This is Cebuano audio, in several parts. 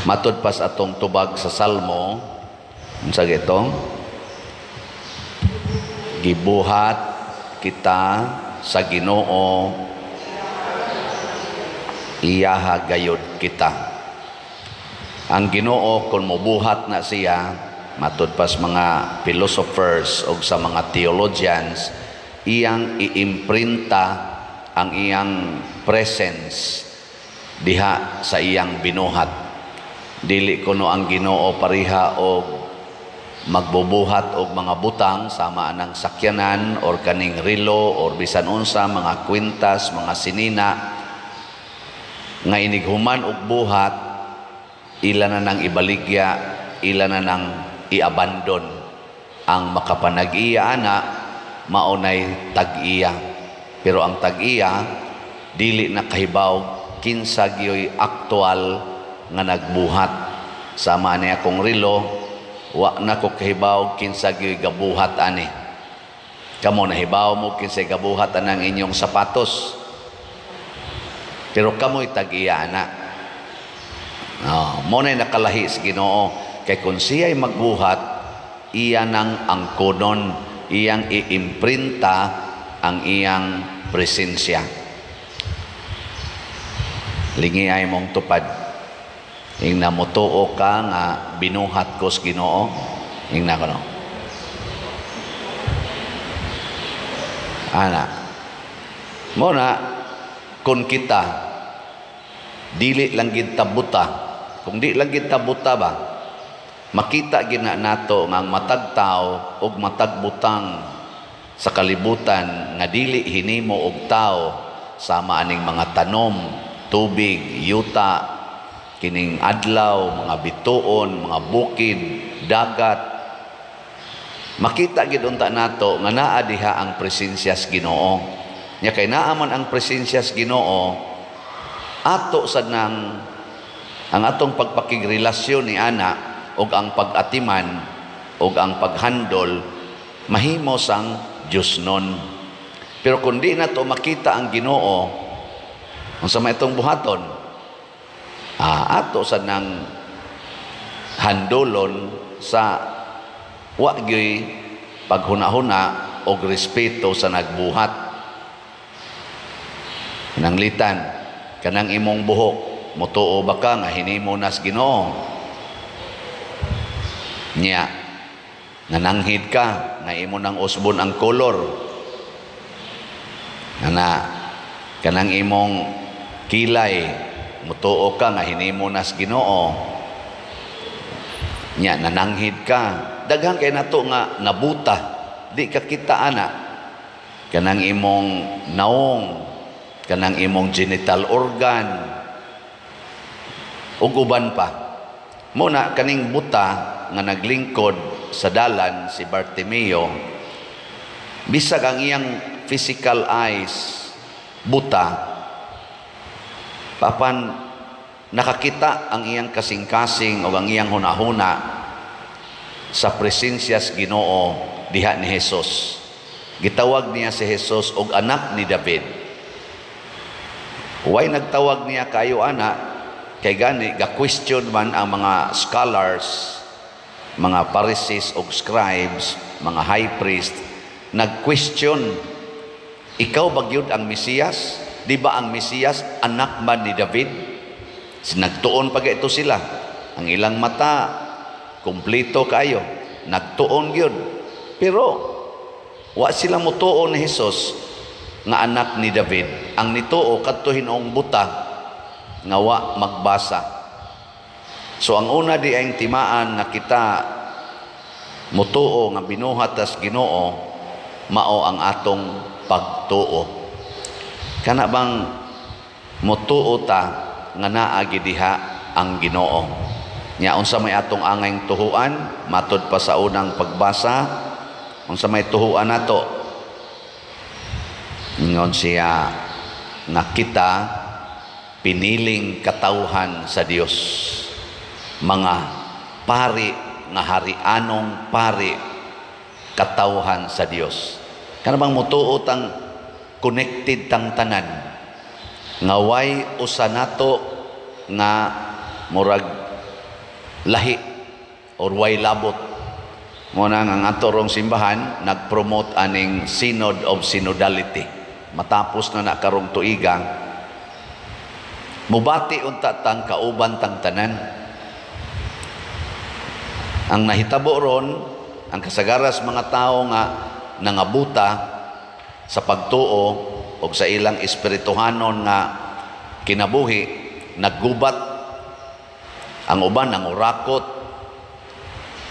Matud pa sa atong tubag sa Salmo, unsa gito? Gibuhat kita sa Ginoo, iyaha gayod kita. Ang Ginoo, kung mobuhat na siya, matud pa sa mga philosophers o sa mga theologians, iyang iimprinta ang iyang presence diha sa iyang binuhat. Dili kuno ang Ginoo pareha og magbubuhat og mga butang sama anang sakyanan or kaning relo or bisan unsa, mga kwintas, mga sinina, nga inighuman og buhat, ila na nang ibaligya, ila na nang iabandon. Ang makapanag-iya ana, maunay tag-iya. Pero ang tag-iya dili na kahibaw kinsa gyoy aktual nga nagbuhat. Sama ni akong relo, wa na ko kahibaw kinsa gyoy gabuhat ani. Kamo, nahibaw mo kinsay gabuhat anang inyong sapatos? Pero kamo'y tag-iya ana. No, mo na nakalahi sa Ginoo kay kung siya'y magbuhat, iya nang angkonon, iyang iimprinta ang iyang presensya. Lingi ay mong tupad. Ingna, "Mutuo ka nga binuhat ko sa Ginoo?" Ingna ko, no. Ana. Mo na kung kita dili lang gid buta, kung di lang gid buta ba, makita gid na nato nga ang matag tao ug matag butang sa kalibutan nga dili hinimo og tao, sama aning mga tanom, tubig, yuta, kining adlaw, mga bituon, mga bukid, dagat, makita gid unta nato nga naa diha ang presensya sa Ginoo. Nya kay naa man ang presensya sa Ginoo, ato sad nang ang atong pagpakigrelasyon ni ana ug ang pag-atiman ug ang paghandol mahimo sang Dios nun. Pero kung di nato makita ang Ginoo, unsa may itong buhaton? Ato sa nang handolon sa wa gyoy paghuna-huna og respeto sa nagbuhat. Nanglitan kanang imong buhok, mutuo ba ka nga hinimo nas Ginoo? Nya nananghid ka nga imo nang usbon ang kolor. Ana, kanang imong kilay, mutuo ka nga hinimo nas Ginoo? Nya nananghid ka. Daghan kay nato nga nabuta, di ka kita ana. Kanang imong naong, kanang imong genital organ, ug uban pa. Muna kaning buta nga naglingkod sa dalan, si Bartimeo, bisag ang iyang physical eyes buta, papan nakakita ang iyang kasing-kasing o ang iyang hunahuna sa presensya sa Ginoo diha ni Jesus. Gitawag niya si Jesus og anak ni David. Why nagtawag niya kayo ana? Kay gani ga-question man ang mga scholars, mga Pharisees og scribes, mga high priest, nag-question, "Ikaw ba gyud ang Mesiyas? Di ba ang Mesiyas anak man ni David?" Nagtuon pa ito sila. Ang ilang mata kumpleto kayo. Nagtuon gyud. Pero wa sila motuo ni Jesus nga anak ni David. Ang nituo kadto hinuong buta nga wa magbasa. So ang una di ang timaan nga kita mutuo nga binuhat tas Ginoo, mao ang atong pagtuo. Kana bang mutuo ta nga naa diha ang Ginoo? Nya unsa may atong angayng tuhuan matud pa sa unang pagbasa? Unsa may tuhuan nato? Ingon siya nga kita piniling katawhan sa Dios, mga pari nga harianong pari, katawhan sa Dios. Kana bang mutuo tang connected tang tanan, nga way usa nato nga murag lahi or way labot. Mo na ang ato rong simbahan nag-promote aning Synod of Synodality. Matapos na na karong tuiga, mubati unta tang kauban tang tanan. Ang nahitabo ron, ang kasagaras mga tao nga nangabuta sa pagtuo o sa ilang espirituhanon nga kinabuhi, naggubat. Ang uban nangurakot,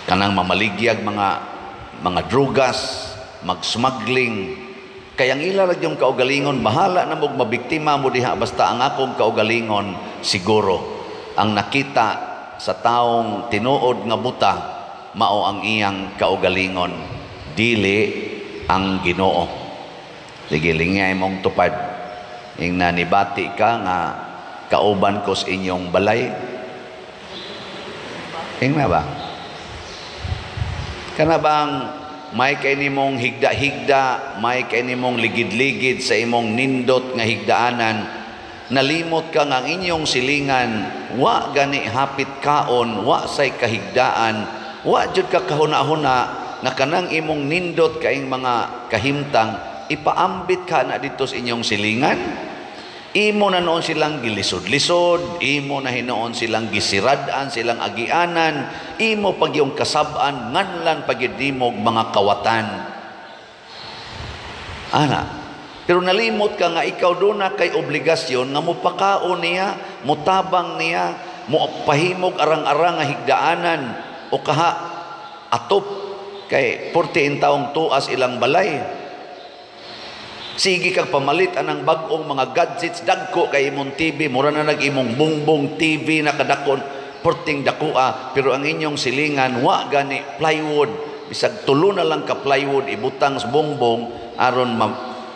kanang mamaligyag mga drugas, mag-smuggling. Kaya ang ila ra yung kaugalingon, bahala na mog mabiktima mo diha, basta ang akong kaugalingon siguro. Ang nakita sa taong tinuod nga buta, mao ang iyang kaugalingon, dili ang Ginoo. Sige, lingay mong tupad. Ing nanibati ka nga kauban ko sa inyong balay. Ing na ba? Kana bang may kay nimong higda-higda, may kay nimong ligid-ligid sa imong nindot nga higdaanan, nalimot ka nga ang inyong silingan, wa gani hapit kaon, wa say kahigdaan, wa jud ka kahuna-huna nga kanang imong nindot kaing mga kahimtang, ipaambit ka na dito sa inyong silingan. Imo na noon silang gilisod-lisod, imo na hinoon silang gisirad-an, silang agianan, imo pag yung kasab-an, nganlan pag nimog mga kawatan. Ana, pero nalimot ka nga ikaw doon na kay obligasyon nga mupakaon niya, mutabang niya, mupahimog arang-arang nga higdaanan, o kaha atop kay 14 taong tuas ilang balay. Sige kag pamalit anang bag-ong mga gadgets, dagko kay imong TV, mura na nag imong bungbong TV na kadakon, porting dakoa, pero ang inyong silingan wa gani plywood, bisag tulo na lang ka plywood ibutang sa bongbong aron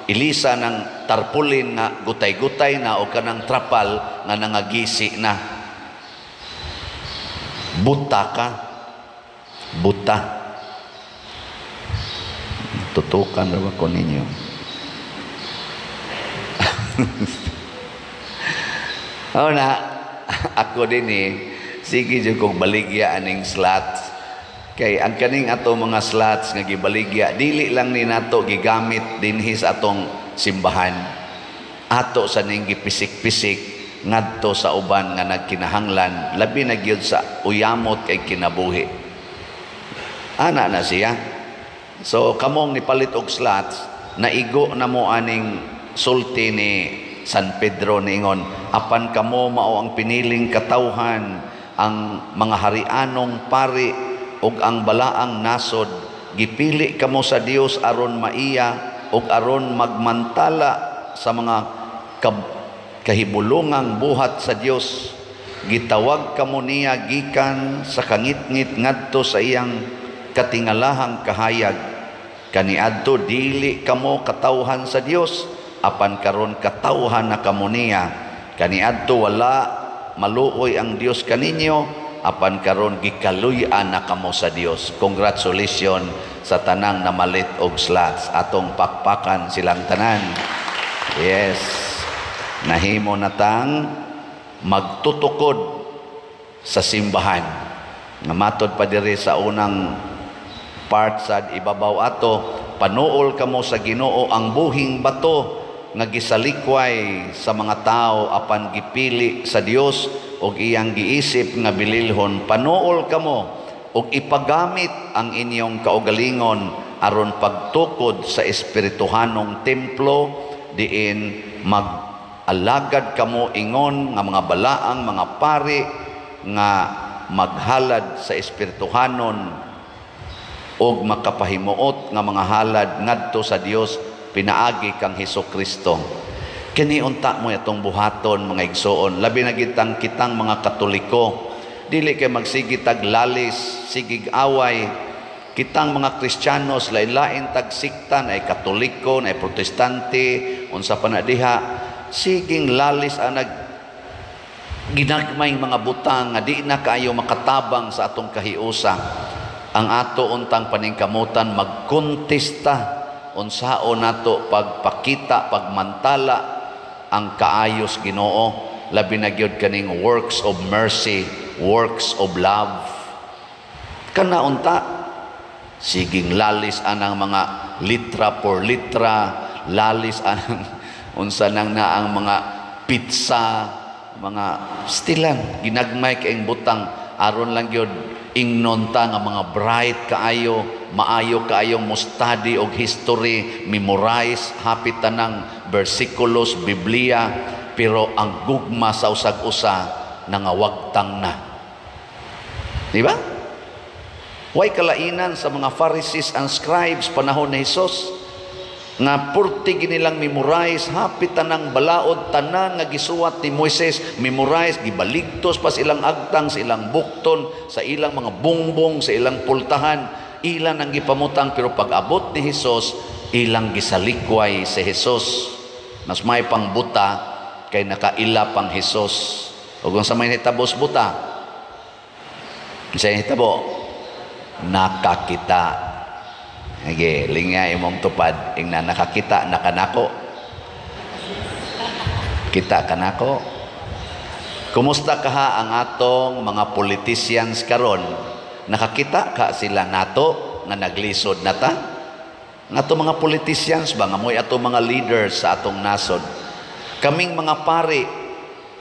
ilisa ng tarpaulin nga gutay-gutay na o kanang trapal nga nangagisi na. Buta ka. Buta. Tutukan raw ako ninyo. Oh na, ako din eh, sige jud kog baligya aning slots. Kay ang kaning ato mga slots nga gibaligya, dili lang ni nato gigamit dinhi sa atong simbahan. Ato sa ning gipisik-pisik ngadto sa uban nga nagkinahanglan, labi na gyud sa uyamot kay kinabuhi. Ana na siya. So kamong nipalit og slots, naigo na mo aning sulti ni San Pedro niingon, apan kamo mao ang piniling katawhan, ang mga harianong pari ug ang balaang nasod, gipili kamo sa Dios aron maiya ug aron magmantala sa mga kahibulungang buhat sa Dios. Gitawag kamo niya gikan sa kangitngit ngadto sa iyang katingalahang kahayag. Kaniadto dili kamo katawhan sa Dios, apan karon katawhan na kamo niya. Kaniadto wala maluoy ang Dios kaninyo, apan karon gikaluy-an na kamo sa Dios. Congratulations sa tanang namalit og slots. Atong pakpakan silang tanan. Yes, nahimo na tang magtutukod sa simbahan. Nga matod pa diri sa unang part sa ibabaw ato, panuol kamo sa Ginoo ang buhing bato nga gisalikway sa mga tao apan gipili sa Dios og iyang giisip nga bililhon. Panuol kamo og ipagamit ang inyong kaugalingon aron pagtukod sa espirituhanong templo, diin mag-alagad kamo ingon nga mga balaang mga pari nga maghalad sa espirituhanon og makapahimuot nga mga halad ngadto sa Dios pinaagi kang Hesus Kristo. Kini unta mo itong buhaton mga igsoon, labi na gitang kitang mga Katoliko, dili kay magsigi tag lalis, sigig away. Kitang mga Kristiyanos lain-lain tag sikta, na ay Katoliko, na ay Protestante, unsa pa na diha, siging lalis ang nag ginagmay mga butang nga di na kaayo makatabang sa atong kahiusa. Ang ato untang paningkamutan magkontesta unsaon nato pagpakita, pagmantala ang kaayos Ginoo, labi na gyud kaning works of mercy, works of love. Kana unta siging lalis anang mga litra por litra, lalis anang unsa nang naang mga pizza, mga stilan, ginagmay kaayong butang aron lang gyud ingnon ta nga mga bright kaayo, maayo kaayong mo study og history, memorize hapit tanang bersikulos Biblia, pero ang gugma sa usag-usa nangawagtang na. Di ba? Way kalainan sa mga Pharisees and scribes panahon ni Hesus nga purti ginilang memorize hapit tanang balaod, tanan nga gisuwat ni Moises memorize, gibaligtos pa sa ilang agtang, sa ilang bukton, sa ilang mga bungbong, sa ilang pultahan, ilan ang gipamutang, pero pag abot ni Hesus, ilang gisalikway si Hesus. Mas may pangbuta kay nakaila pang Hesus. Ug sa may hitabos buta, sa hitabo nakakita. Sige, linga imong tupad, ingna nakakita na kanako. Kita kanako. Kumusta kaha ang atong mga politicians karon? Nakakita ka sila nato nga naglisod na ta? Nga atong mga politicians ba, nga mo'y atong mga leaders sa atong nasod? Kaming mga pari,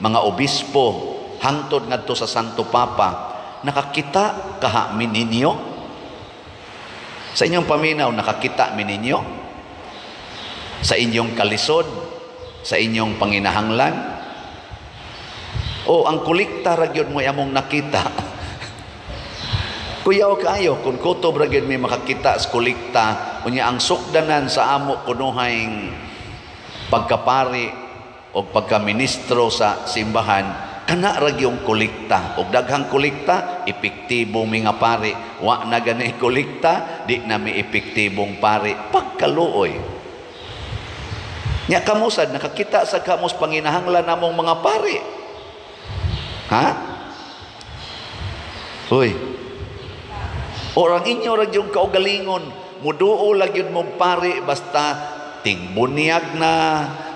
mga obispo, hangtod ngadto sa Santo Papa, nakakita kaha mi ninyo? Sa inyong paminaw, nakakita mi ninyo? Sa inyong kalisod? Sa inyong panginahanglan? O ang kolekta ra gyud mo among nakita? Kuyaw kaayo kung kutob ra gyud may makakita sa kolekta, unya ang sukdanan sa amo kunuhay pagkapari o pagkaministro sa simbahan, kana ra gyung kolekta. Og daghang kolekta, epektibo mi nga pari. Wa na gani kolekta, di na mi epektibong pari. Pagkaluoy. Nya kamusad nakakita sa kamos panginahanglan namong mga pari. Ha? Uy. Orang inyo ra gyung kaugalingon, muduo la gyud mong pari basta tingbunyag na,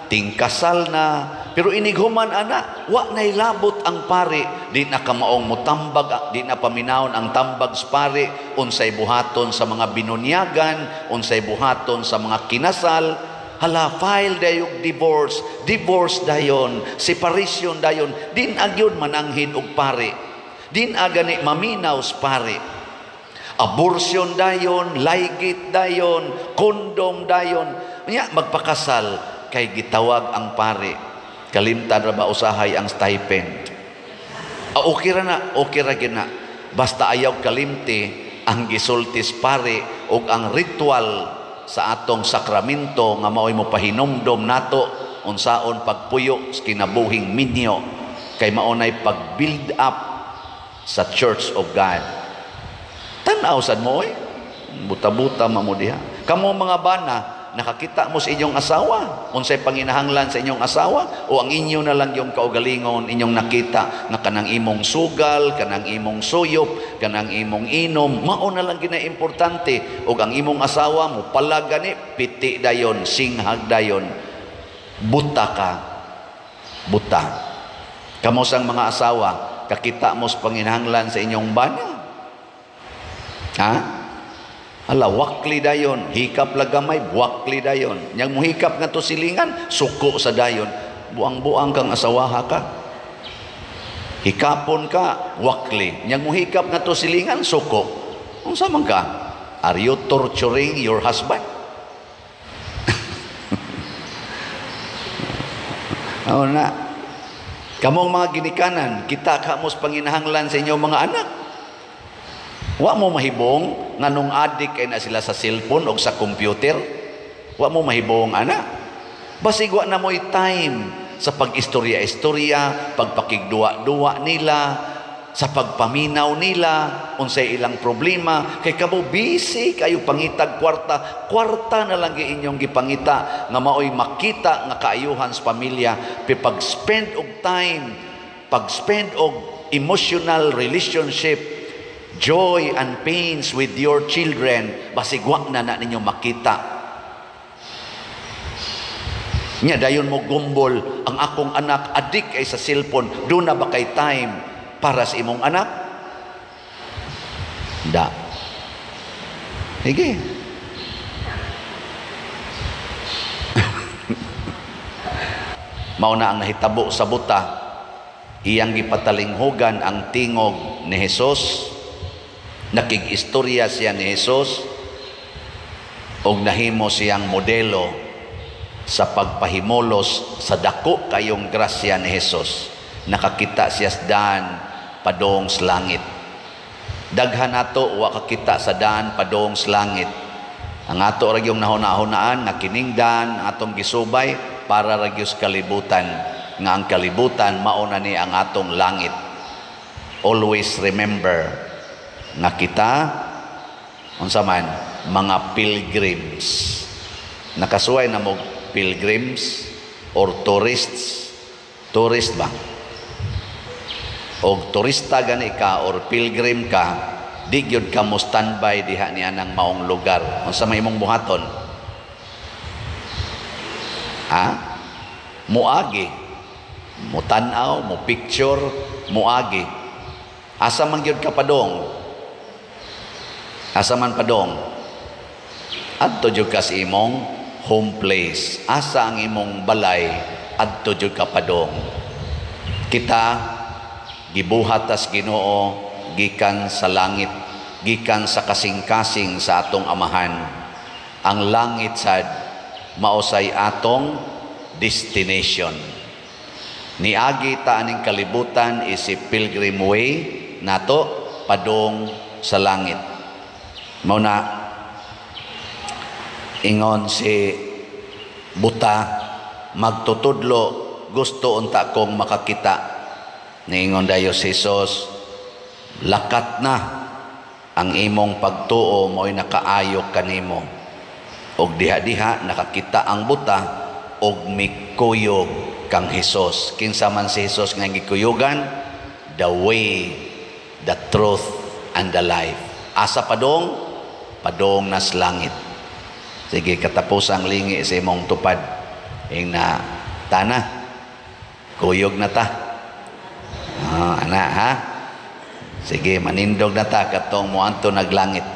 tingkasal na, pero inighuman ana, wa nay labot ang pari, di na kamaong mutambag, di na paminawon ang tambag sa pari, unsay buhaton sa mga binunyagan, unsay buhaton sa mga kinasal, hala file dayog divorce, divorce dayon, separation dayon, din agyon mananghin og pari, din agani maminaw sa pari. Abortion dayon, laygit dayon, kondom dayon, nya magpakasal kay gitawag ang pari. Kalimtan ra ba usahay ang stipend? Ah, okay ra na, okay ra gyud na. Basta ayaw kalimti ang gisultis pare ug ang ritual sa atong sakramento nga maoy mo pahinumdom nato unsaon pagpuyo sa kinabuhing minyo kay mao nay pag-build up sa Church of God. Tan-aw sad mo oy. Buta-buta man mo diha. Kamo mga bana, nakakita mo sa inyong asawa, unsay panginahanglan sa inyong asawa, o ang inyo na lang yung kaugalingon inyong nakita nga kanang imong sugal, kanang imong suyop, kanang imong inom, mao na lang gina importante. Og ang imong asawa mo palagani, piti dayon, singhag dayon, buta ka, buta. Kamo sang mga asawa, kakita mo sa panginahanglan sa inyong bana. Ha? Ala, wakli dayon, hikap lagamay, wakli dayon. Yang muhikap nga to silingan, suko sa dayon. Buang-buang kang asawaha ka. Hikapon ka, wakli. Yang muhikap nga to silingan, suko. Unsa man ka? Are you torturing your husband? Oo na. Kamong mga ginikanan, kita ka mo sa panginahanglan sa inyong mga anak. Wa mo mahibong nganong adik kay na sila sa cellphone o sa computer. Wa mo mahibong ana. Basig wa na mo'y time sa pag-istorya-istorya, pagpakigduwa-duwa nila, sa pagpaminaw nila, unsay ilang problema. Kay kamo busy kayo pangitag kwarta, kwarta na lang inyong gipangita nga maoy makita nga kaayuhan sa pamilya. Pero pag-spend og time, pag-spend og emotional relationship, joy and pains with your children, basig wa na na ninyo makita. Nya dayon mo gumbol ang akong anak adik ay sa cellphone, do na ba kay time para sa imong anak? Da. Sige. Mao na ang nahitabo sa buta. Iyang gipatalinghugan ang tingog ni Jesus. Nakig-istorya siya ni Jesus og nahimo siyang modelo sa pagpahimulos sa dako kayong grasya ni Jesus. Nakakita siya sa daan padong sa langit. Daghan nato wa kakita sa daan padong sa langit. Ang ato ra gyung nahuna-hunaan nga kining daan atong gisubay para ra gyud sa kalibutan, nga ang kalibutan mao na ni ang atong langit. Always remember nga kita unsa man mga pilgrims. Nakasuway na mo pilgrims or tourists. Tourist ba? Og turista gani ka or pilgrim ka, di gyud ka mo standby diha niya ng maong lugar. Unsa may imong buhaton? Ha? Muagi. Mutan-aw, mo picture, muagi. Asa man gyud ka padong? Asa man padong? Adto jud ka sa imong home place. Asa ang imong balay, adto jud ka padong. Kita gibuhat tas Ginoo gikan sa langit, gikan sa kasing-kasing sa atong amahan. Ang langit sad mausay atong destination. Niagi ta aning kalibutan is si pilgrim way nato padong sa langit. Mao na ingon si buta, magtutudlo, gusto unta kong makakita. Niingon dayo si Jesus, lakat na ang imong pagtuo mo'y nakaayo kanimo. Og diha-diha nakakita ang buta og mikuyog kang Hesus. Kinsa man si Hesus nga gikuyugan? The way, the truth, and the life. Asa padong? Padong nas langit. Sige, katapos ang lingi sa imong tupad. Ing na, tana, kuyog na ta. Ah, ana, ha? Sige, manindog na ta katong moadto naglangit.